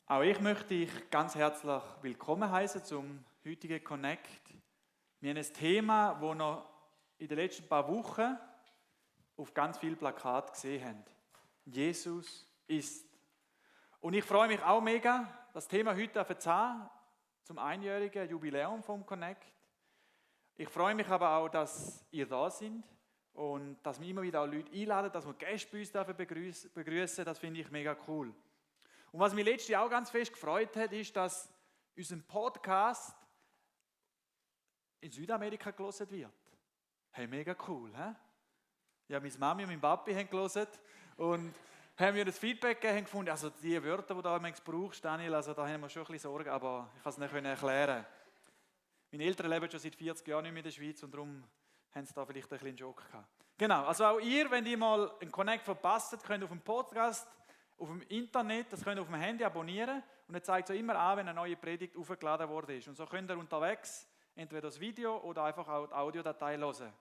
Auch ich möchte dich ganz herzlich willkommen heißen zum heutigen Connect. Wir haben ein Thema, das noch in den letzten paar Wochen auf ganz vielen Plakaten gesehen haben. Jesus ist. Und ich freue mich auch mega, das Thema heute zu haben, zum einjährigen Jubiläum vom Connect. Ich freue mich aber auch, dass ihr da seid und dass wir immer wieder auch Leute einladen, dass wir Gäste bei uns begrüßen. Das finde ich mega cool. Und was mich letztes Jahr auch ganz fest gefreut hat, ist, dass unser Podcast in Südamerika gehört wird. Hey, mega cool, hä? Ja, meine Mami und mein Papi haben gehört und haben mir das Feedback gegeben und gefunden, also die Wörter, die du da brauchst, Daniel, also da haben wir schon ein bisschen Sorgen, aber ich kann es nicht erklären. Meine Eltern leben schon seit 40 Jahren nicht mehr in der Schweiz und darum haben sie da vielleicht ein bisschen einen Schock gehabt. Genau, also auch ihr, wenn ihr mal einen Connect verpasst habt, könnt ihr auf dem Podcast, auf dem Internet, das könnt ihr auf dem Handy abonnieren und dann zeigt es euch immer an, wenn eine neue Predigt aufgeladen worden ist. Und so könnt ihr unterwegs entweder das Video oder einfach auch die Audiodatei hören.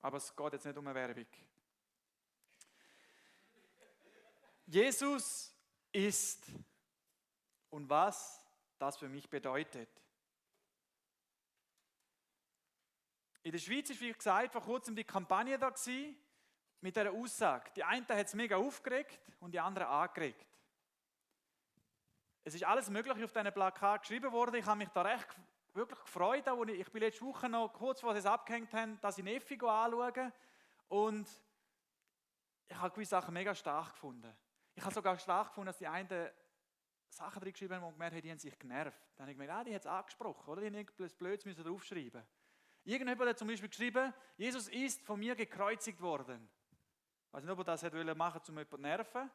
Aber es geht jetzt nicht um eine Werbung. Jesus ist und was das für mich bedeutet. In der Schweiz ist, wie gesagt, vor kurzem die Kampagne da gewesen, mit dieser Aussage. Die einen hat es mega aufgeregt und die anderen angeregt. Es ist alles Mögliche auf diesen Plakat geschrieben worden. Ich habe mich da wirklich gefreut. Ich bin letzte Woche noch, kurz bevor sie es abgehängt haben, dass ich Neffi anschauen. Und ich habe gewisse Sachen mega stark gefunden. Ich habe sogar stark gefunden, dass die einen Sachen drin geschrieben haben, wo gemerkt haben, die haben sich genervt. Dann habe ich gemerkt, die hat es angesprochen, oder? Die haben irgendwas Blödes draufschreiben. Irgendjemand hat zum Beispiel geschrieben, Jesus ist von mir gekreuzigt worden. Ich weiß nicht, ob er das machen wollte, um jemanden zu nerven,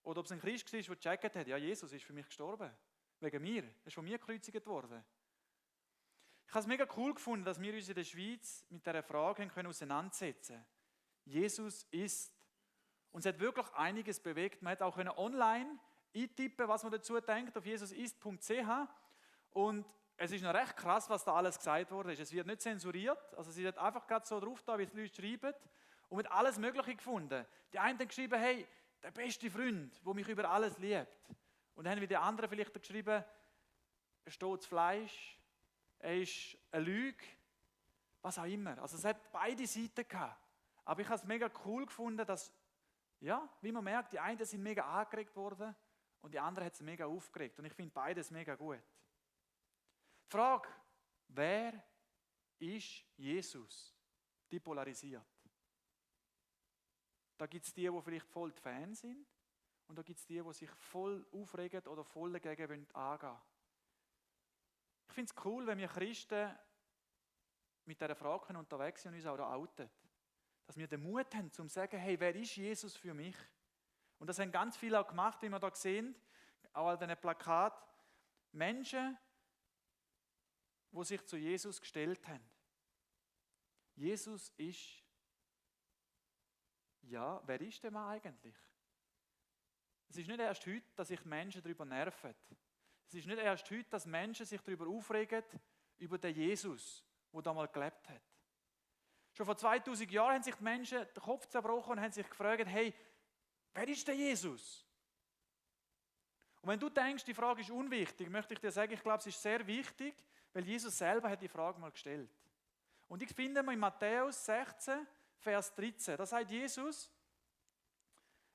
oder ob es ein Christ war, der gecheckt hat, ja, Jesus ist für mich gestorben. Wegen mir. Er ist von mir gekreuzigt worden. Ich habe es mega cool gefunden, dass wir uns in der Schweiz mit dieser Frage auseinandersetzen können. Jesus ist. Und es hat wirklich einiges bewegt. Man hat auch online eintippen, was man dazu denkt, auf jesusist.ch. Und es ist noch recht krass, was da alles gesagt worden ist. Es wird nicht zensuriert, also sie hat einfach gerade so drauf da, wie es die Leute schreiben. Und mit alles Mögliche gefunden. Die einen haben geschrieben, hey, der beste Freund, der mich über alles liebt. Und dann haben die anderen vielleicht geschrieben, er steht Fleisch, er ist eine Lüge, was auch immer. Also es hat beide Seiten gehabt. Aber ich habe es mega cool gefunden, dass, ja, wie man merkt, die einen sind mega angeregt worden und die anderen hat es mega aufgeregt. Und ich finde beides mega gut. Die Frage, wer ist Jesus? Die polarisiert. Da gibt es die vielleicht voll die Fans sind und da gibt es die sich voll aufregen oder voll dagegen angehen wollen. Ich finde es cool, wenn wir Christen mit dieser Frage unterwegs sind und uns auch da outen. Dass wir den Mut haben, zu sagen, hey, wer ist Jesus für mich? Und das haben ganz viele auch gemacht, wie wir da sehen, auch an diesen Plakaten. Menschen, die sich zu Jesus gestellt haben. Jesus ist, ja, wer ist der Mann eigentlich? Es ist nicht erst heute, dass sich Menschen darüber nerven. Es ist nicht erst heute, dass Menschen sich darüber aufregen, über den Jesus, der damals gelebt hat. Schon vor 2000 Jahren haben sich die Menschen den Kopf zerbrochen und haben sich gefragt, hey, wer ist der Jesus? Und wenn du denkst, die Frage ist unwichtig, möchte ich dir sagen, ich glaube, es ist sehr wichtig, weil Jesus selber hat die Frage mal gestellt. Und ich finde in Matthäus 16, Vers 13, da sagt Jesus,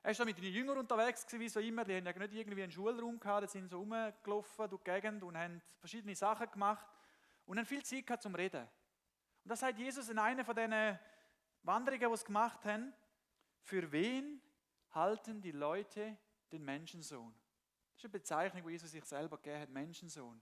er war da mit den Jüngern unterwegs, wie so immer, die haben ja nicht irgendwie einen Schulraum gehabt, die sind so rumgelaufen durch die Gegend und haben verschiedene Sachen gemacht und haben viel Zeit gehabt zum Reden. Und da sagt Jesus in einer von diesen Wanderungen, die sie gemacht haben, für wen halten die Leute den Menschensohn? Das ist eine Bezeichnung, die Jesus sich selber gegeben hat, Menschensohn.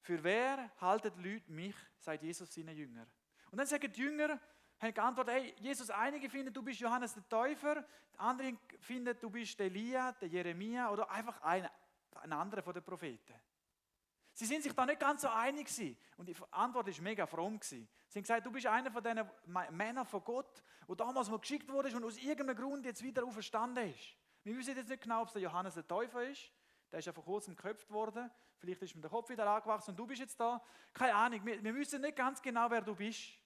Für wer halten die Leute mich, sagt Jesus seinen Jüngern. Und dann sagen die Jünger, haben geantwortet, hey, Jesus, einige finden, du bist Johannes der Täufer, andere finden, du bist Elia, der Jeremia oder einfach ein anderer von den Propheten. Sie sind sich da nicht ganz so einig gewesen. Und die Antwort war mega fromm gewesen. Sie haben gesagt, du bist einer von diesen Männern von Gott, der damals mal geschickt wurde und aus irgendeinem Grund jetzt wieder auferstanden ist. Wir wissen jetzt nicht genau, ob es der Johannes der Täufer ist. Der ist ja vor kurzem geköpft worden. Vielleicht ist ihm der Kopf wieder angewachsen und du bist jetzt da. Keine Ahnung, wir wissen nicht ganz genau, wer du bist.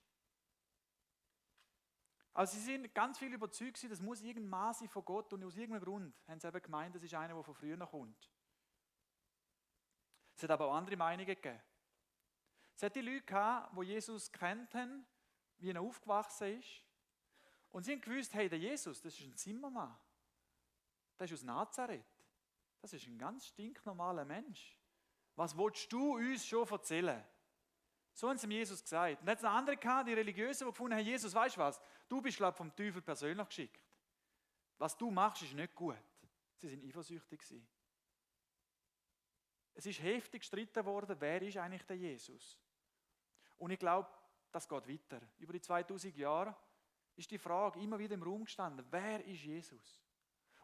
Also sie sind ganz viel überzeugt gewesen, das muss irgendein Mann sein von Gott und aus irgendeinem Grund haben sie eben gemeint, das ist einer, der von früher noch kommt. Es hat aber auch andere Meinungen gegeben. Es hat die Leute gehabt, die Jesus kennt haben, wie er aufgewachsen ist. Und sie haben gewusst, hey, der Jesus, das ist ein Zimmermann. Der ist aus Nazareth. Das ist ein ganz stinknormaler Mensch. Was willst du uns schon erzählen? So haben sie ihm Jesus gesagt. Und dann hat es noch andere gehabt, die Religiösen, die gefunden haben, Jesus, weißt du was, du bist, glaube ich, vom Teufel persönlich geschickt. Was du machst, ist nicht gut. Sie sind eifersüchtig gewesen. Es ist heftig gestritten worden, wer ist eigentlich der Jesus? Und ich glaube, das geht weiter. Über die 2000 Jahre ist die Frage immer wieder im Raum gestanden, wer ist Jesus?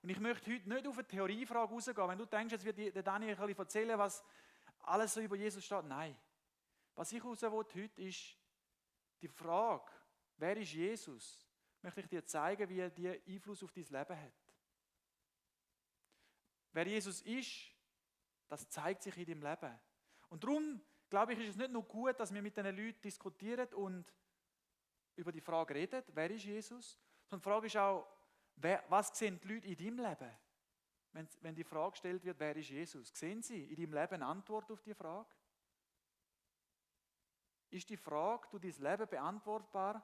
Und ich möchte heute nicht auf eine Theoriefrage rausgehen. Wenn du denkst, jetzt wird der Daniel ein bisschen erzählen, was alles so über Jesus steht. Nein. Was ich raus will heute ist die Frage, wer ist Jesus? Möchte ich dir zeigen, wie er dir Einfluss auf dein Leben hat. Wer Jesus ist, das zeigt sich in deinem Leben. Und darum, glaube ich, ist es nicht nur gut, dass wir mit diesen Leuten diskutieren und über die Frage reden, wer ist Jesus? Sondern die Frage ist auch, was sehen die Leute in deinem Leben? Wenn die Frage gestellt wird, wer ist Jesus? Sehen sie in deinem Leben eine Antwort auf die Frage? Ist die Frage durch dein Leben beantwortbar,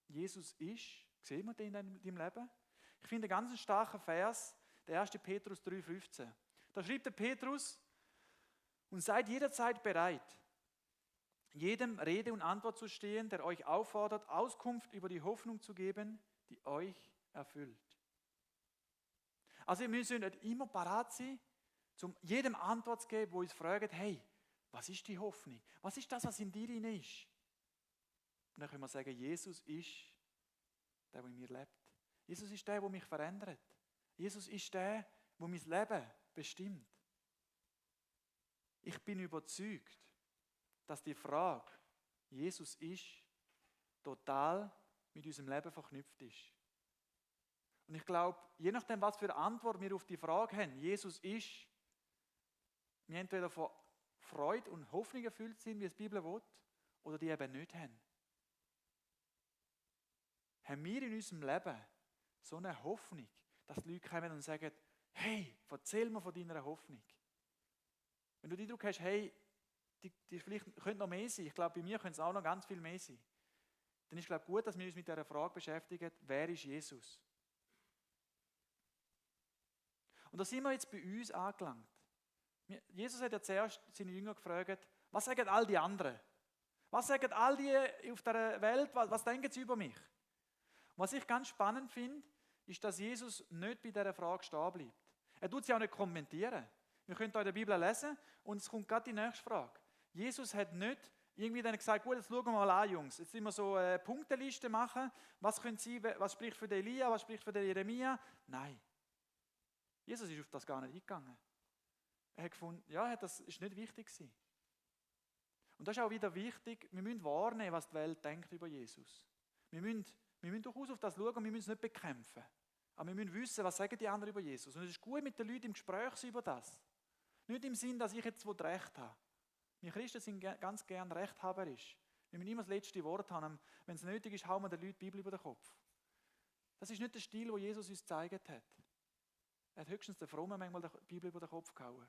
Jesus ist? Sehen wir den in deinem Leben? Ich finde einen ganz starken Vers, der 1. Petrus 3,15. Da schreibt der Petrus, und seid jederzeit bereit, jedem Rede und Antwort zu stehen, der euch auffordert, Auskunft über die Hoffnung zu geben, die euch erfüllt. Also wir müssen nicht immer parat sein, um jedem Antwort zu geben, wo uns fragt, hey, was ist die Hoffnung? Was ist das, was in dir drin ist? Und dann können wir sagen, Jesus ist der, der in mir lebt. Jesus ist der, der mich verändert. Jesus ist der, der mein Leben bestimmt. Ich bin überzeugt, dass die Frage, Jesus ist, total mit unserem Leben verknüpft ist. Und ich glaube, je nachdem, was für eine Antwort wir auf die Frage haben, Jesus ist, wir entweder von Freude und Hoffnung erfüllt sind, wie es die Bibel will, oder die eben nicht haben. Haben wir in unserem Leben so eine Hoffnung, dass die Leute kommen und sagen, hey, erzähl mir von deiner Hoffnung. Wenn du den Eindruck hast, hey, die vielleicht könnte noch mehr sein, ich glaube, bei mir könnte es auch noch ganz viel mehr sein, dann ist es, glaube ich, gut, dass wir uns mit dieser Frage beschäftigen, wer ist Jesus? Und da sind wir jetzt bei uns angelangt. Jesus hat ja zuerst seine Jünger gefragt, was sagen all die anderen? Was sagen all die auf der Welt, was denken sie über mich? Und was ich ganz spannend finde, ist, dass Jesus nicht bei dieser Frage stehen bleibt. Er tut sie auch nicht kommentieren. Wir können hier in der Bibel lesen und es kommt gerade die nächste Frage. Jesus hat nicht irgendwie dann gesagt, gut, jetzt schauen wir mal an, Jungs. Jetzt müssen wir so eine Punkteliste machen. Was spricht für den Elia, was spricht für den Jeremia? Nein. Jesus ist auf das gar nicht eingegangen. Er hat gefunden, ja, das ist nicht wichtig gewesen. Und das ist auch wieder wichtig, wir müssen wahrnehmen, was die Welt denkt über Jesus. Wir müssen durchaus auf das schauen und wir müssen es nicht bekämpfen. Aber wir müssen wissen, was sagen die anderen über Jesus. Und es ist gut, mit den Leuten im Gespräch zu sein über das. Nicht im Sinn, dass ich jetzt Recht habe. Wir Christen sind ganz gern rechthaberisch. Wir müssen immer das letzte Wort haben. Wenn es nötig ist, hauen wir den Leuten die Bibel über den Kopf. Das ist nicht der Stil, den Jesus uns gezeigt hat. Er hat höchstens den Frommen manchmal die Bibel über den Kopf gehauen.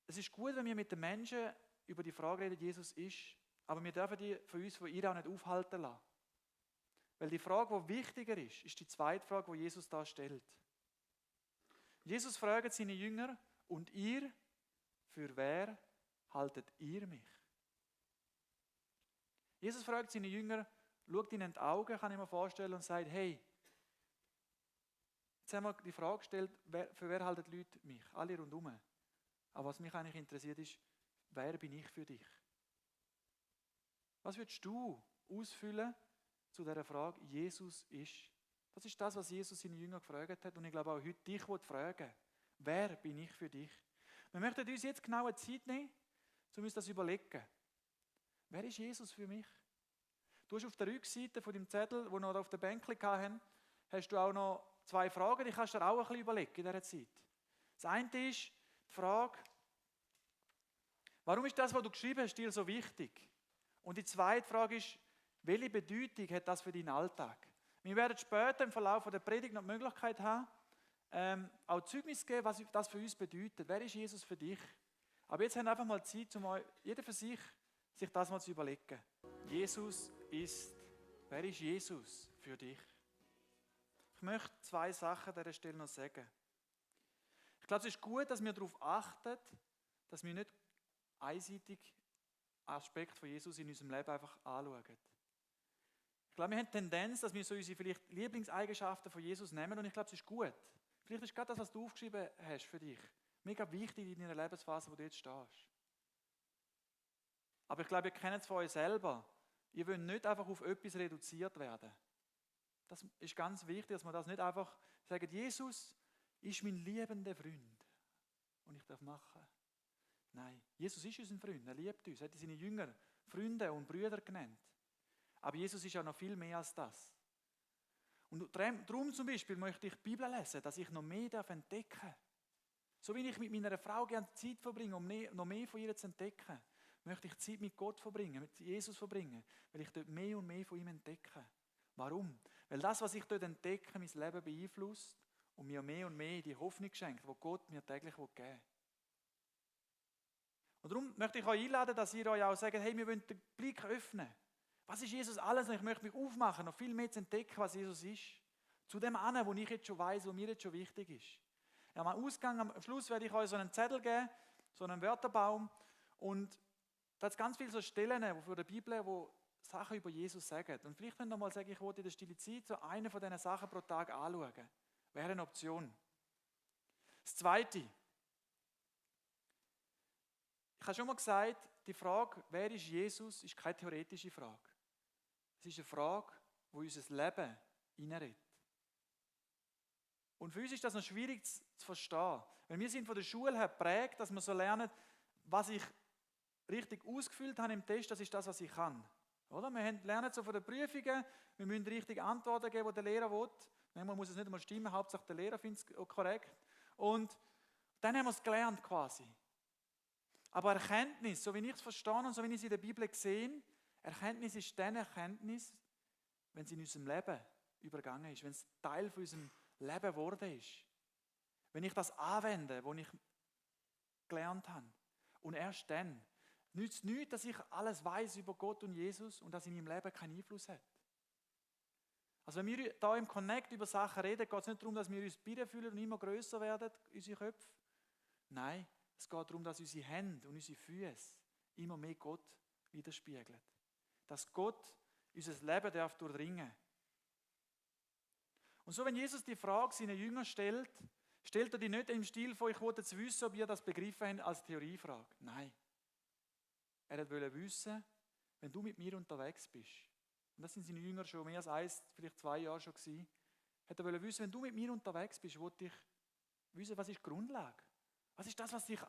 Es ist gut, wenn wir mit den Menschen über die Frage reden, Jesus ist, aber wir dürfen die von uns, von ihr auch nicht aufhalten lassen. Weil die Frage, die wichtiger ist die zweite Frage, die Jesus da stellt. Jesus fragt seine Jünger, und ihr, für wer haltet ihr mich? Jesus fragt seine Jünger, schaut ihnen in die Augen, kann ich mir vorstellen, und sagt, hey, jetzt haben wir die Frage gestellt, für wer halten die Leute mich? Alle rundherum. Aber was mich eigentlich interessiert ist, wer bin ich für dich? Was würdest du ausfüllen zu dieser Frage, Jesus ist? Das ist das, was Jesus seine Jünger gefragt hat und ich glaube auch heute dich fragen. Wer bin ich für dich? Wir möchten uns jetzt genau eine Zeit nehmen, um uns das zu überlegen. Wer ist Jesus für mich? Du hast auf der Rückseite von dem Zettel, den wir noch auf der Bänkli hatten, hast du auch noch 2 Fragen, die kannst du dir auch ein bisschen überlegen in dieser Zeit. Das eine ist die Frage, warum ist das, was du geschrieben hast, dir so wichtig? Und die zweite Frage ist, Welche Bedeutung hat das für deinen Alltag? Wir werden später im Verlauf der Predigt noch die Möglichkeit haben, auch Zeugnis zu geben, was das für uns bedeutet. Wer ist Jesus für dich? Aber jetzt haben wir einfach mal Zeit, um jeder für sich das mal zu überlegen. Wer ist Jesus für dich? Ich möchte 2 Sachen an dieser Stelle noch sagen. Ich glaube, es ist gut, dass wir darauf achten, dass wir nicht einseitig Aspekte von Jesus in unserem Leben einfach anschauen. Ich glaube, wir haben die Tendenz, dass wir so unsere vielleicht Lieblingseigenschaften von Jesus nehmen und ich glaube, es ist gut. Vielleicht ist gerade das, was du aufgeschrieben hast für dich, mega wichtig in deiner Lebensphase, wo du jetzt stehst. Aber ich glaube, ihr kennt es von euch selber. Ihr wollt nicht einfach auf etwas reduziert werden. Das ist ganz wichtig, dass man das nicht einfach sagt, Jesus ist mein liebender Freund und ich darf machen. Nein, Jesus ist unser Freund, er liebt uns, er hat seine Jünger Freunde und Brüder genannt. Aber Jesus ist ja noch viel mehr als das. Und darum zum Beispiel möchte ich die Bibel lesen, dass ich noch mehr entdecken darf. So wie ich mit meiner Frau gerne Zeit verbringe, um noch mehr von ihr zu entdecken, möchte ich Zeit mit Gott verbringen, mit Jesus verbringen, weil ich dort mehr und mehr von ihm entdecke. Warum? Weil das, was ich dort entdecke, mein Leben beeinflusst und mir mehr und mehr die Hoffnung schenkt, die Gott mir täglich geben will. Und darum möchte ich euch einladen, dass ihr euch auch sagt, hey, wir wollen den Blick öffnen. Was ist Jesus alles? Und ich möchte mich aufmachen, noch viel mehr zu entdecken, was Jesus ist. Zu dem an, wo ich jetzt schon weiss, wo mir jetzt schon wichtig ist. Ja, am Schluss werde ich euch so einen Zettel geben, so einen Wörterbaum. Und da hat es ganz viele so Stellen von der Bibel, wo Sachen über Jesus sagen. Und vielleicht könnt ihr mal sagen, ich wollte in der stille Zeit so eine von diesen Sachen pro Tag anschauen. Wäre eine Option. Das Zweite. Ich habe schon mal gesagt, die Frage, wer ist Jesus, ist keine theoretische Frage. Es ist eine Frage, die unser Leben hineinredet. Und für uns ist das noch schwierig zu verstehen. Weil wir sind von der Schule her geprägt, dass wir so lernen, was ich richtig ausgefüllt habe im Test, das ist das, was ich kann. Oder? Wir lernen so von den Prüfungen, wir müssen richtige Antworten geben, die der Lehrer will. Manchmal muss es nicht einmal stimmen, Hauptsache der Lehrer findet es korrekt. Und dann haben wir es gelernt quasi. Aber Erkenntnis, so wie ich es verstehe und so wie ich es in der Bibel sehe, Erkenntnis ist dann Erkenntnis, wenn es in unserem Leben übergangen ist, wenn es Teil von unserem Leben geworden ist. Wenn ich das anwende, was ich gelernt habe. Und erst dann nützt es nichts, dass ich alles weiß über Gott und Jesus und das in meinem Leben keinen Einfluss hat. Also wenn wir hier im Connect über Sachen reden, geht es nicht darum, dass wir uns bitter fühlen und immer grösser werden, unsere Köpfe. Nein, es geht darum, dass unsere Hände und unsere Füße immer mehr Gott widerspiegeln. Dass Gott unser Leben durchdringen darf. Und so, wenn Jesus die Frage seinen Jüngern stellt er die nicht im Stil von, ich wollte jetzt wissen, ob ihr das begriffen habt, als Theoriefrage. Nein. Er wollte wissen, wenn du mit mir unterwegs bist, und das sind seine Jünger schon mehr als 1, vielleicht 2 Jahre schon gewesen, hat er wollte wissen, wenn du mit mir unterwegs bist, wollte ich wissen, was ist die Grundlage? Was ist das, was dich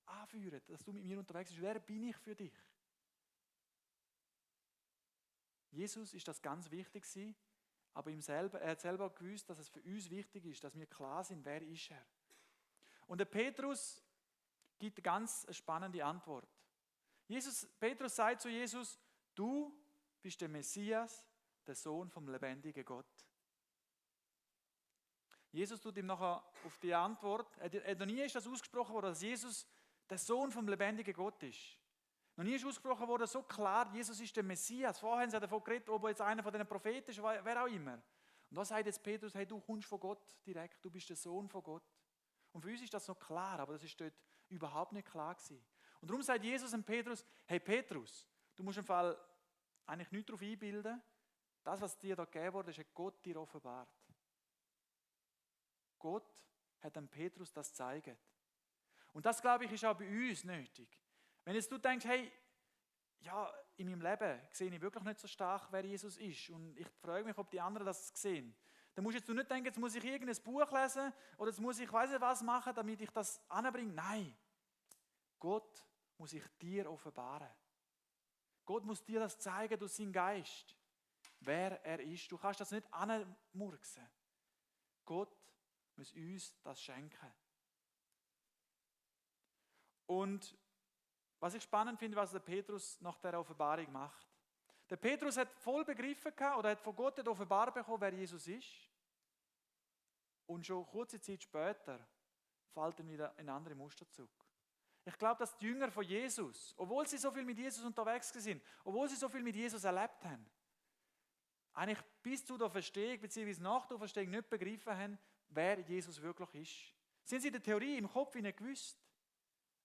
anführt, dass du mit mir unterwegs bist? Wer bin ich für dich? Jesus ist das ganz wichtig gewesen, aber er hat selber gewusst, dass es für uns wichtig ist, dass wir klar sind, wer ist er. Und der Petrus gibt eine ganz spannende Antwort. Petrus sagt zu Jesus, du bist der Messias, der Sohn vom lebendigen Gott. Jesus tut ihm nachher auf die Antwort, noch nie ist das ausgesprochen worden, dass Jesus der Sohn vom lebendigen Gott ist. Noch nie ist ausgesprochen worden, so klar, Jesus ist der Messias. Vorher haben sie davon geredet, ob er jetzt einer von den Propheten ist, wer auch immer. Und da sagt jetzt Petrus, hey, du kommst von Gott direkt, du bist der Sohn von Gott. Und für uns ist das so klar, aber das ist dort überhaupt nicht klar gewesen. Und darum sagt Jesus dem Petrus, hey Petrus, du musst im Fall eigentlich nichts darauf einbilden, das, was dir da gegeben wurde, ist hat Gott dir offenbart. Gott hat dem Petrus das gezeigt. Und das, glaube ich, ist auch bei uns nötig. Wenn jetzt du denkst, hey, ja, in meinem Leben sehe ich wirklich nicht so stark, wer Jesus ist und ich frage mich, ob die anderen das sehen, dann musst jetzt du nicht denken, jetzt muss ich irgendein Buch lesen oder jetzt muss ich weiss nicht was machen, damit ich das anbringe. Nein, Gott muss sich dir offenbaren. Gott muss dir das zeigen durch seinen Geist, wer er ist. Du kannst das nicht anmurksen. Gott muss uns das schenken. Und was ich spannend finde, was der Petrus nach der Offenbarung macht. Der Petrus hat voll begriffen oder hat von Gott offenbar bekommen, wer Jesus ist. Und schon kurze Zeit später fällt er wieder in andere Muster zurück. Ich glaube, dass die Jünger von Jesus, obwohl sie so viel mit Jesus unterwegs sind, obwohl sie so viel mit Jesus erlebt haben, eigentlich bis zu der Verstehung bzw. nach der Verstehung nicht begriffen haben, wer Jesus wirklich ist. Sie haben sie in der Theorie im Kopf nicht gewusst,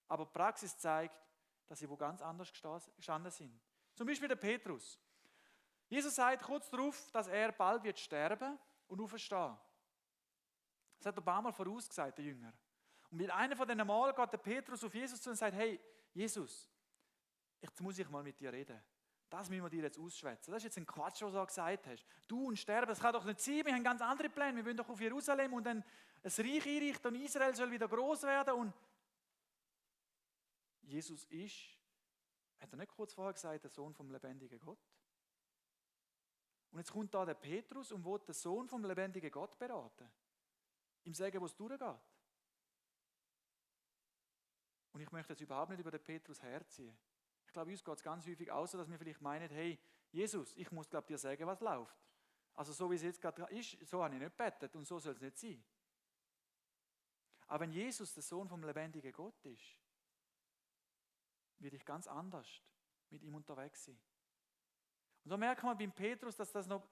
aber die Praxis zeigt, dass sie wo ganz anders gestanden sind. Zum Beispiel der Petrus. Jesus sagt kurz darauf, dass er bald wird sterben und auferstehen. Das hat er ein paar Mal vorausgesagt, der Jünger. Und mit einem von diesen Malen geht der Petrus auf Jesus zu und sagt, hey, Jesus, jetzt muss ich mal mit dir reden. Das müssen wir dir jetzt ausschwätzen. Das ist jetzt ein Quatsch, was du gesagt hast. Du und Sterben, das kann doch nicht sein. Wir haben ganz andere Pläne. Wir wollen doch auf Jerusalem und dann ein Reich einrichten und Israel soll wieder groß werden. Und Jesus ist, hat er nicht kurz vorher gesagt, der Sohn vom lebendigen Gott? Und jetzt kommt da der Petrus und will den Sohn vom lebendigen Gott beraten. Ihm sagen, wo es durchgeht. Und ich möchte jetzt überhaupt nicht über den Petrus herziehen. Ich glaube, uns geht es ganz häufig auch so, dass wir vielleicht meinen, hey, Jesus, ich muss dir sagen, was läuft. Also so wie es jetzt gerade ist, so habe ich nicht gebetet und so soll es nicht sein. Aber wenn Jesus der Sohn vom lebendigen Gott ist, werde ich ganz anders mit ihm unterwegs sein. Und so merkt man beim Petrus, dass das noch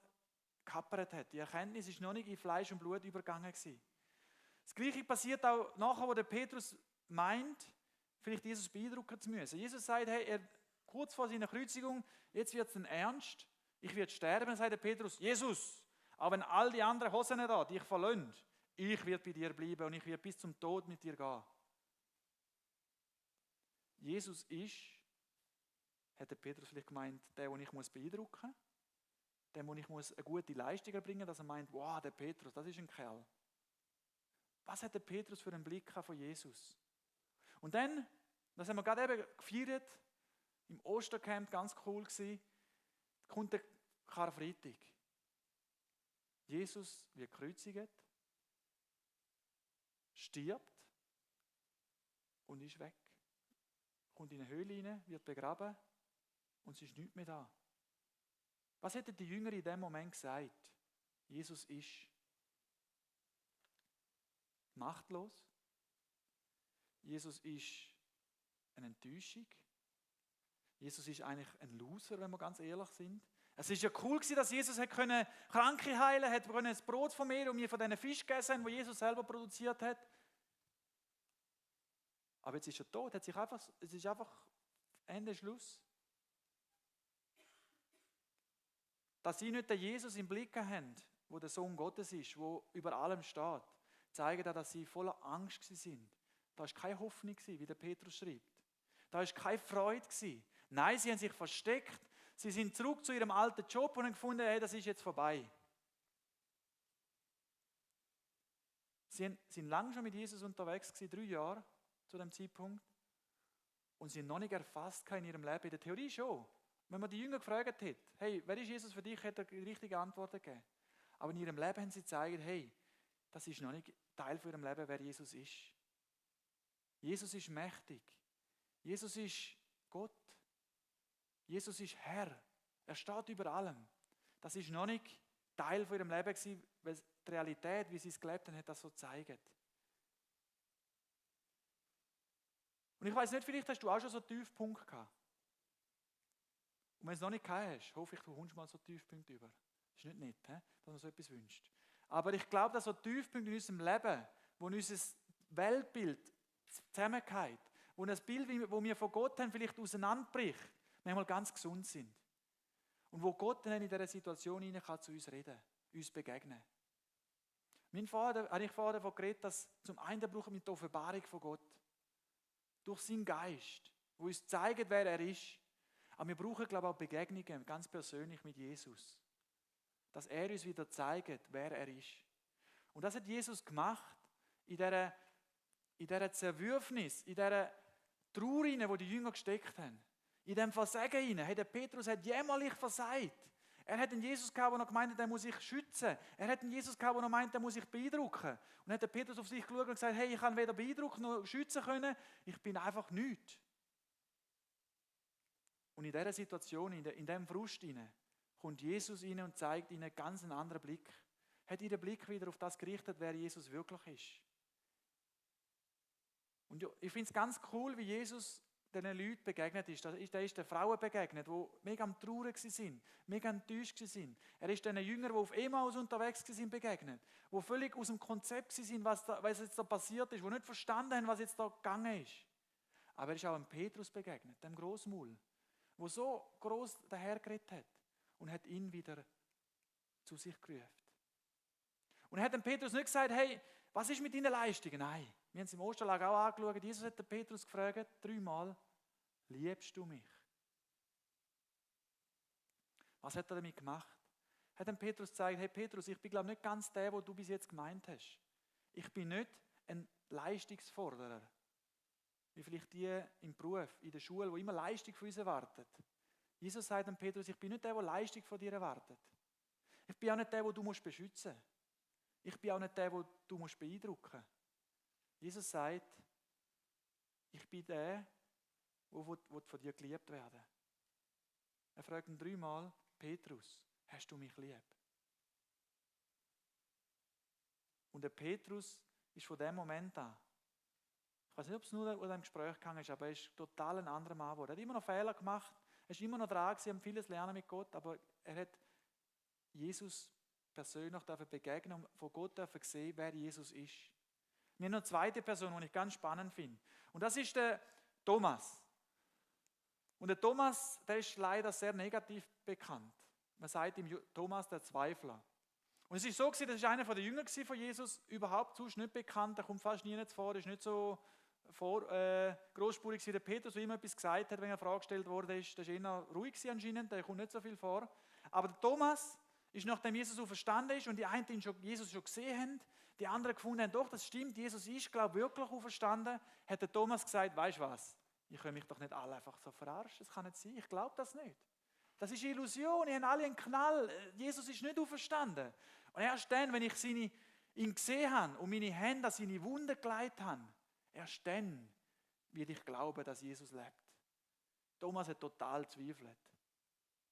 gekappert hat. Die Erkenntnis ist noch nicht in Fleisch und Blut übergegangen gewesen. Das Gleiche passiert auch nachher, wo der Petrus meint, vielleicht Jesus beeindrucken zu müssen. Jesus sagt, hey, kurz vor seiner Kreuzigung, jetzt wird es dann ernst, ich werde sterben. Dann sagt der Petrus, Jesus, aber wenn all die anderen Hosen da, die ich verlöhnt, ich werde bei dir bleiben und ich werde bis zum Tod mit dir gehen. Jesus ist, hat der Petrus vielleicht gemeint, der, den ich beeindrucken muss, der, wo ich eine gute Leistung erbringen muss, dass er meint, wow, der Petrus, das ist ein Kerl. Was hat der Petrus für einen Blick von Jesus? Und dann, das haben wir gerade eben gefeiert, im Ostercamp, ganz cool gewesen, kommt der Karfreitag. Jesus wird gekreuzigt, stirbt und ist weg. Kommt in eine Höhle rein, wird begraben und es ist nichts mehr da. Was hätten die Jünger in dem Moment gesagt? Jesus ist machtlos. Jesus ist eine Enttäuschung. Jesus ist eigentlich ein Loser, wenn wir ganz ehrlich sind. Es ist ja cool gewesen, dass Jesus Kranke heilen konnte, hat das Brot von mir und mir von diesen Fisch gegessen haben, die Jesus selber produziert hat. Aber jetzt ist er tot, es ist einfach Ende, Schluss. Dass sie nicht den Jesus im Blick haben, wo der Sohn Gottes ist, wo über allem steht, zeigen, dass sie voller Angst sind. Da war keine Hoffnung, wie der Petrus schreibt. Da war keine Freude. Nein, sie haben sich versteckt. Sie sind zurück zu ihrem alten Job und haben gefunden, hey, das ist jetzt vorbei. Sie sind lange schon mit Jesus unterwegs gewesen, 3 Jahre zu dem Zeitpunkt. Und sie haben noch nicht erfasst in ihrem Leben. In der Theorie schon. Wenn man die Jünger gefragt hätte, hey, wer ist Jesus für dich, hätte er die richtige Antwort gegeben. Aber in ihrem Leben haben sie gezeigt, hey, das ist noch nicht Teil von ihrem Leben, wer Jesus ist. Jesus ist mächtig. Jesus ist Gott. Jesus ist Herr. Er steht über allem. Das ist noch nicht Teil von ihrem Leben gewesen, weil die Realität, wie sie es gelebt haben, hat das so gezeigt. Und ich weiß nicht, vielleicht hast du auch schon so einen Tiefpunkt gehabt. Und wenn du es noch nicht gehabt hast, hoffe ich, du kommst mal so einen Tiefpunkt über. Das ist nicht nett, dass man so etwas wünscht. Aber ich glaube, dass so Tiefpunkte in unserem Leben, wo unser Weltbild zusammengeht, wo das Bild, das wir von Gott haben, vielleicht auseinanderbricht, manchmal ganz gesund sind. Und wo Gott dann in dieser Situation hinein kann zu uns reden, uns begegnen. Mein Vater, habe ich vorher davon geredet, dass zum einen brauchen wir die Offenbarung von Gott. Durch seinen Geist, wo uns zeigt, wer er ist. Aber wir brauchen, glaube ich, auch Begegnungen, ganz persönlich mit Jesus. Dass er uns wieder zeigt, wer er ist. Und das hat Jesus gemacht in dieser Zerwürfnis, in dieser Trauer, wo die Jünger gesteckt haben. In diesem Versagen hinein. Hey, der Petrus hat jämmerlich versagt. Er hat einen Jesus gehabt, der noch gemeint hat, der muss sich schützen. Er hat einen Jesus gehabt, der noch meint, der muss sich beeindrucken. Und hat der Petrus auf sich geschaut und gesagt, hey, ich kann weder beeindrucken noch schützen können. Ich bin einfach nichts. Und in dieser Situation, in diesem Frust hinein, kommt Jesus rein und zeigt ihnen ganz einen anderen Blick. Hat ihren Blick wieder auf das gerichtet, wer Jesus wirklich ist. Und ich finde es ganz cool, wie Jesus diesen Leuten begegnet ist. Er ist den Frauen begegnet, die mega am Trauern waren, mega enttäuscht waren. Er ist den Jüngern, die auf Emmaus unterwegs waren, begegnet. Die völlig aus dem Konzept waren, was jetzt da passiert ist, die nicht verstanden haben, was jetzt da gegangen ist. Aber er ist auch dem Petrus begegnet, dem Grossmaul, der so gross dahergeredet hat und hat ihn wieder zu sich gerufen. Und er hat dem Petrus nicht gesagt, hey, was ist mit deinen Leistungen? Nein, wir haben es im Osterlager auch angeschaut. Jesus hat den Petrus gefragt, 3-mal, liebst du mich? Was hat er damit gemacht? Er hat dem Petrus gesagt, hey Petrus, ich bin glaube nicht ganz der, wo du bis jetzt gemeint hast. Ich bin nicht ein Leistungsforderer, wie vielleicht die im Beruf, in der Schule, wo immer Leistung von uns erwartet. Jesus sagt dem Petrus, ich bin nicht der, der Leistung von dir erwartet. Ich bin auch nicht der, den du beschützen musst. Ich bin auch nicht der, den du beeindrucken musst. Jesus sagt, ich bin der, der von dir geliebt werden will. Er fragt ihn 3-mal, Petrus, hast du mich lieb? Und der Petrus ist von dem Moment an, ich weiß nicht, ob es nur an diesem Gespräch gegangen ist, aber er ist total ein anderer Mann geworden. Er hat immer noch Fehler gemacht, er ist immer noch dran gewesen, am vieles lernen mit Gott, aber er hat Jesus persönlich begegnen und von Gott sehen, wer Jesus ist. Wir haben noch eine zweite Person, die ich ganz spannend finde. Und das ist der Thomas. Und der Thomas, der ist leider sehr negativ bekannt. Man sagt ihm Thomas der Zweifler. Und es ist so gewesen, das ist einer der Jünger von Jesus, überhaupt sonst nicht bekannt, der kommt fast nie vor, ist nicht so großspurig wie der Petrus, der immer etwas gesagt hat, wenn er eine Frage gestellt wurde, der ist eher ruhig anscheinend, der kommt nicht so viel vor. Aber der Thomas ist, nachdem Jesus auferstanden ist und die einen Jesus schon gesehen haben, die anderen gefunden haben, doch, das stimmt, Jesus ist, glaube ich, wirklich auferstanden, hat der Thomas gesagt, weißt du was, ich kann mich doch nicht alle einfach so verarschen, das kann nicht sein, ich glaube das nicht. Das ist Illusion, ihr habt alle einen Knall, Jesus ist nicht auferstanden. Und erst dann, wenn ich ihn gesehen habe und meine Hände an seine Wunden gelegt habe, erst dann werde ich glauben, dass Jesus lebt. Thomas hat total gezweifelt.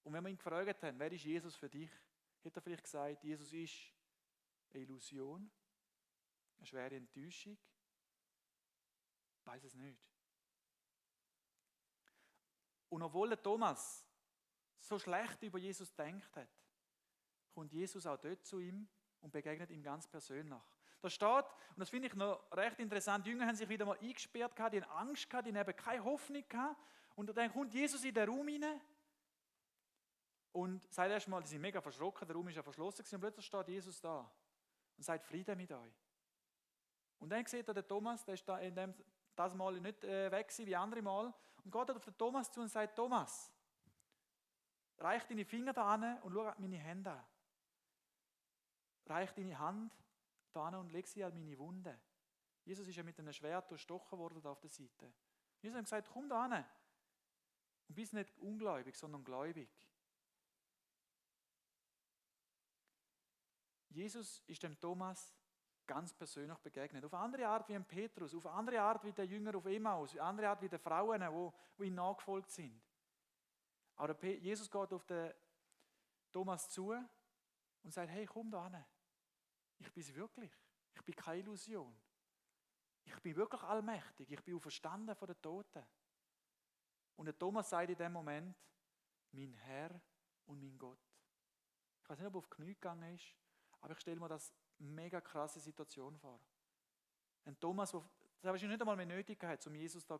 Und wenn wir ihn gefragt haben, wer ist Jesus für dich, hat er vielleicht gesagt, Jesus ist eine Illusion, eine schwere Enttäuschung. Ich weiß es nicht. Und obwohl der Thomas so schlecht über Jesus gedacht hat, kommt Jesus auch dort zu ihm und begegnet ihm ganz persönlich. Da steht, und das finde ich noch recht interessant, die Jünger haben sich wieder mal eingesperrt gehabt, die haben Angst gehabt, die haben keine Hoffnung gehabt. Und dann kommt Jesus in den Raum hinein und sagt erstmal, die sind mega verschrocken, der Raum ist ja verschlossen gewesen, und plötzlich steht Jesus da und sagt, Friede mit euch. Und dann sieht er den Thomas, der ist da in dem, das Mal nicht weg wie andere Mal, und geht auf den Thomas zu und sagt, Thomas, reich deine Finger da an und schau meine Hände an. Reich deine Hand da an und leg sie an meine Wunde. Jesus ist ja mit einem Schwert durchstochen worden da auf der Seite. Jesus hat gesagt, komm da an. Und bist nicht ungläubig, sondern gläubig. Jesus ist dem Thomas ganz persönlich begegnet. Auf eine andere Art wie dem Petrus, auf eine andere Art wie der Jünger auf Emmaus, auf eine andere Art wie die Frauen, die ihm nachgefolgt sind. Aber Jesus geht auf den Thomas zu und sagt, hey, komm da hin. Ich bin es wirklich. Ich bin keine Illusion. Ich bin wirklich allmächtig. Ich bin auferstanden von den Toten. Und der Thomas sagt in dem Moment, mein Herr und mein Gott. Ich weiß nicht, ob er auf die Knie gegangen ist, aber ich stelle mir das eine mega krasse Situation vor. Ein Thomas, der wahrscheinlich nicht einmal mehr nötig hat, um Jesus da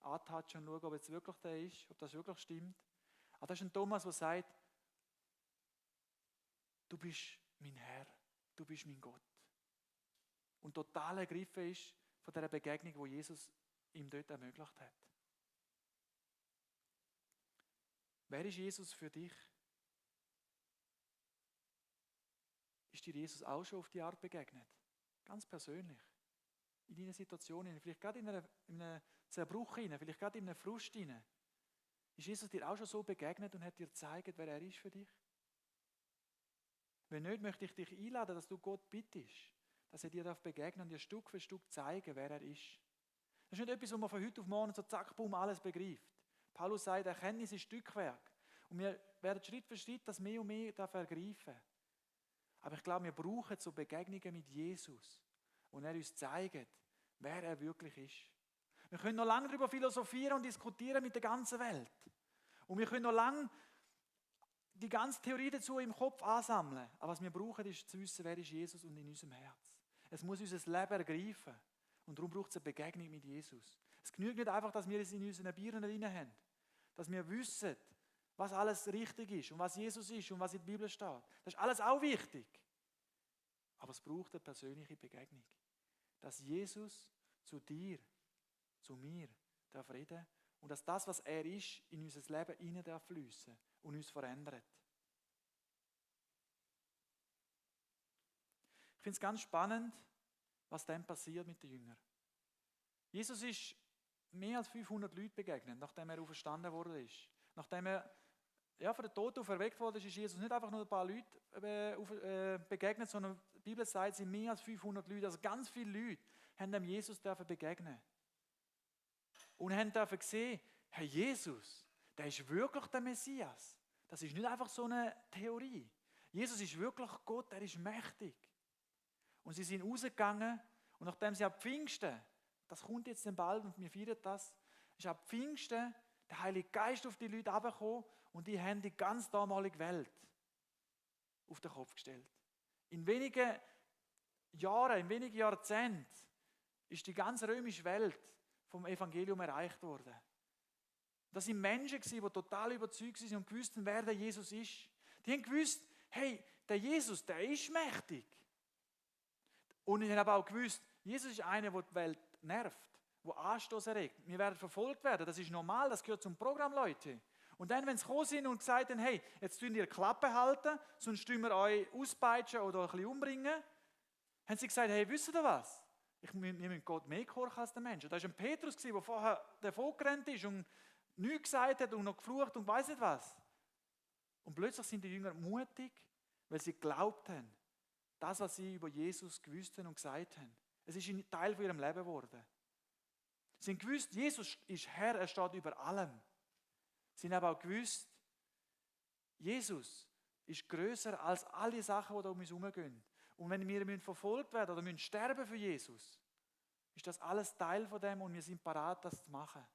antatschen und schauen, ob es wirklich der ist, ob das wirklich stimmt. Aber das ist ein Thomas, der sagt, du bist mein Herr, du bist mein Gott. Und total ergriffen ist von dieser Begegnung, die Jesus ihm dort ermöglicht hat. Wer ist Jesus für dich? Ist dir Jesus auch schon auf die Art begegnet? Ganz persönlich. In deiner Situation, vielleicht gerade in einem Zerbruch, vielleicht gerade in einem Frust. Ist Jesus dir auch schon so begegnet und hat dir gezeigt, wer er ist für dich? Wenn nicht, möchte ich dich einladen, dass du Gott bittest, dass er dir begegnen und dir Stück für Stück zeigen, wer er ist. Das ist nicht etwas, wo man von heute auf morgen so zack, bumm, alles begreift. Paulus sagt, Erkenntnis ist Stückwerk. Und wir werden Schritt für Schritt das mehr und mehr ergreifen. Aber ich glaube, wir brauchen so Begegnungen mit Jesus, wo er uns zeigt, wer er wirklich ist. Wir können noch lange darüber philosophieren und diskutieren mit der ganzen Welt. Und wir können noch lange die ganze Theorie dazu im Kopf ansammeln. Aber was wir brauchen, ist zu wissen, wer ist Jesus und in unserem Herz. Es muss unser Leben ergreifen. Und darum braucht es eine Begegnung mit Jesus. Es genügt nicht einfach, dass wir es in unseren Birnen drin haben. Dass wir wissen, was alles richtig ist und was Jesus ist und was in der Bibel steht. Das ist alles auch wichtig. Aber es braucht eine persönliche Begegnung. Dass Jesus zu dir, zu mir darf reden und dass das, was er ist, in unser Leben hinein darf fliessen und uns verändert. Ich finde es ganz spannend, was dann passiert mit den Jüngern. Jesus ist mehr als 500 Leuten begegnet, nachdem er auferstanden worden ist. Nachdem er von den Toten auferweckt worden ist Jesus nicht einfach nur ein paar Leute begegnet, sondern die Bibel sagt, es sind mehr als 500 Leute. Also ganz viele Leute haben dem Jesus begegnen und haben dürfen sehen, hey, Jesus, der ist wirklich der Messias. Das ist nicht einfach so eine Theorie. Jesus ist wirklich Gott, er ist mächtig. Und sie sind rausgegangen und nachdem sie ab Pfingsten, das kommt jetzt dann bald und wir feiern das, ist ab Pfingsten der Heilige Geist auf die Leute herabgekommen und die haben die ganz damalige Welt auf den Kopf gestellt. In wenigen Jahren, in wenigen Jahrzehnten ist die ganze römische Welt vom Evangelium erreicht worden. Das sind Menschen, die total überzeugt waren und gewusst, wer der Jesus ist. Die haben gewusst, hey, der Jesus, der ist mächtig. Und ich habe aber auch gewusst, Jesus ist einer, der die Welt nervt, der Anstoß erregt. Wir werden verfolgt werden, das ist normal, das gehört zum Programm, Leute. Und dann, wenn sie gekommen sind und gesagt haben, hey, jetzt tun ihr Klappe halten, sonst tun wir euch auspeitschen oder ein bisschen umbringen, haben sie gesagt, hey, wisst ihr was? Wir müssen Gott mehr gehorchen als der Mensch. Da war ein Petrus, der vorher davon gerannt ist und nichts gesagt hat und noch geflucht und weiss nicht was. Und plötzlich sind die Jünger mutig, weil sie geglaubt haben, das, was sie über Jesus gewusst haben und gesagt haben. Es ist ein Teil von ihrem Leben geworden. Sie haben gewusst, Jesus ist Herr, er steht über allem. Sie haben aber auch gewusst, Jesus ist grösser als alle Sachen, die da um uns herumgehen. Und wenn wir verfolgt werden oder müssen sterben für Jesus, ist das alles Teil von dem und wir sind parat, das zu machen.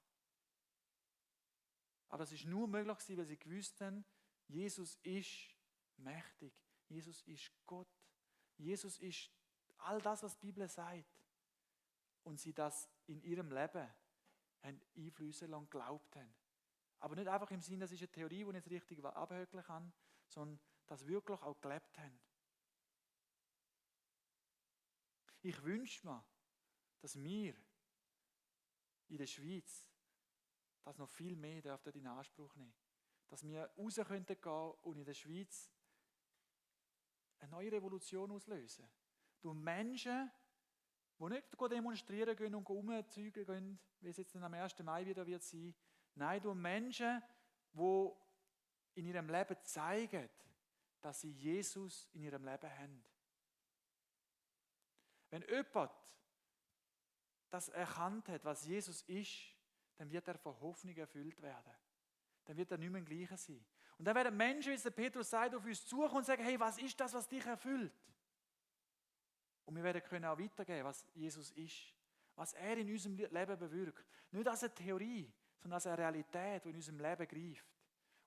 Aber es ist nur möglich gewesen, weil sie gewusst haben, Jesus ist mächtig. Jesus ist Gott. Jesus ist all das, was die Bibel sagt. Und sie das in ihrem Leben haben einfließen lassen, geglaubt haben. Aber nicht einfach im Sinne, das ist eine Theorie, die ich jetzt richtig abhökeln kann, sondern das wirklich auch gelebt haben. Ich wünsche mir, dass wir in der Schweiz das noch viel mehr dürften in Anspruch nehmen. Dass wir raus könnten gehen und in der Schweiz eine neue Revolution auslösen. Durch Menschen, die nicht demonstrieren gehen und umzeugen gehen, wie es jetzt am 1. Mai wieder wird sein. Nein, durch Menschen, die in ihrem Leben zeigen, dass sie Jesus in ihrem Leben haben. Wenn jemand das erkannt hat, was Jesus ist, dann wird er von Hoffnung erfüllt werden. Dann wird er nicht mehr gleich sein. Und dann werden Menschen, wie es der Petrus sagt, auf uns zukommen und sagen, hey, was ist das, was dich erfüllt? Und wir werden können auch weitergeben, was Jesus ist. Was er in unserem Leben bewirkt. Nicht als eine Theorie, sondern als eine Realität, die in unserem Leben greift.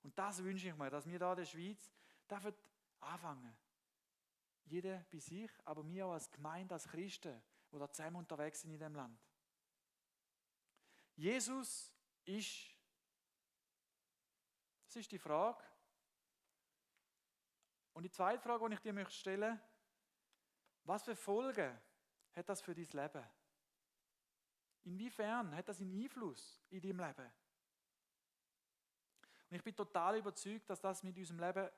Und das wünsche ich mir, dass wir hier in der Schweiz dürfen anfangen. Jeder bei sich, aber wir auch als Gemeinde, als Christen, die da zusammen unterwegs sind in diesem Land. Jesus ist, das ist die Frage. Und die zweite Frage, die ich dir stellen möchte, was für Folgen hat das für dein Leben? Inwiefern hat das einen Einfluss in deinem Leben? Und ich bin total überzeugt, dass das mit unserem Leben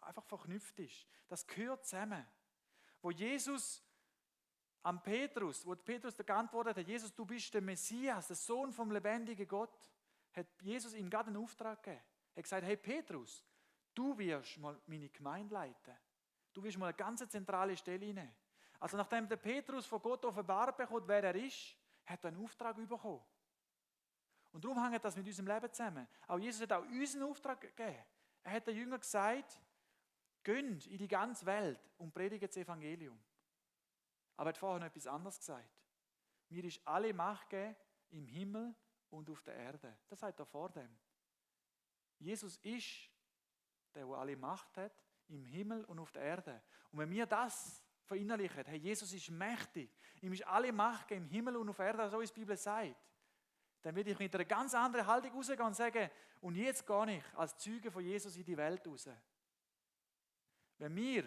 einfach verknüpft ist. Das gehört zusammen. Wo Jesus am Petrus, wo Petrus geantwortet hat, Jesus, du bist der Messias, der Sohn vom lebendigen Gott, hat Jesus ihm gerade einen Auftrag gegeben. Er hat gesagt, hey Petrus, du wirst mal meine Gemeinde leiten. Du wirst mal eine ganz zentrale Stelle einnehmen. Also nachdem der Petrus von Gott offenbart bekommt, wer er ist, hat er einen Auftrag bekommen. Und darum hängt das mit unserem Leben zusammen. Auch Jesus hat auch uns einen Auftrag gegeben. Er hat den Jüngern gesagt, geht in die ganze Welt und predigt das Evangelium. Aber er hat vorher noch etwas anderes gesagt. Mir ist alle Macht gegeben im Himmel und auf der Erde. Das sagt er vor dem. Jesus ist der alle Macht hat, im Himmel und auf der Erde. Und wenn wir das verinnerlichen, hey, Jesus ist mächtig, ihm ist alle Macht gegeben, im Himmel und auf der Erde, so wie es die Bibel sagt, dann werde ich mit einer ganz anderen Haltung rausgehen und sagen, und jetzt gehe ich als Zeuge von Jesus in die Welt raus. Wenn wir,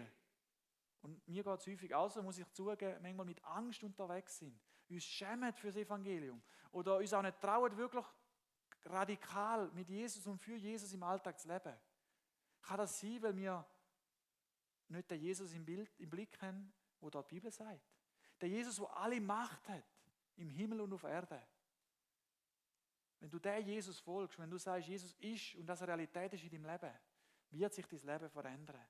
und mir geht es häufig auch so, muss ich zugeben, manchmal mit Angst unterwegs sind, uns schämen für das Evangelium oder uns auch nicht trauen, wirklich radikal mit Jesus und für Jesus im Alltag zu leben, kann das sein, weil wir nicht den Jesus im Blick haben, wo da die Bibel sagt. Der Jesus, der alle Macht hat, im Himmel und auf Erde. Wenn du der Jesus folgst, wenn du sagst, Jesus ist und das eine Realität ist in deinem Leben, wird sich dein Leben verändern.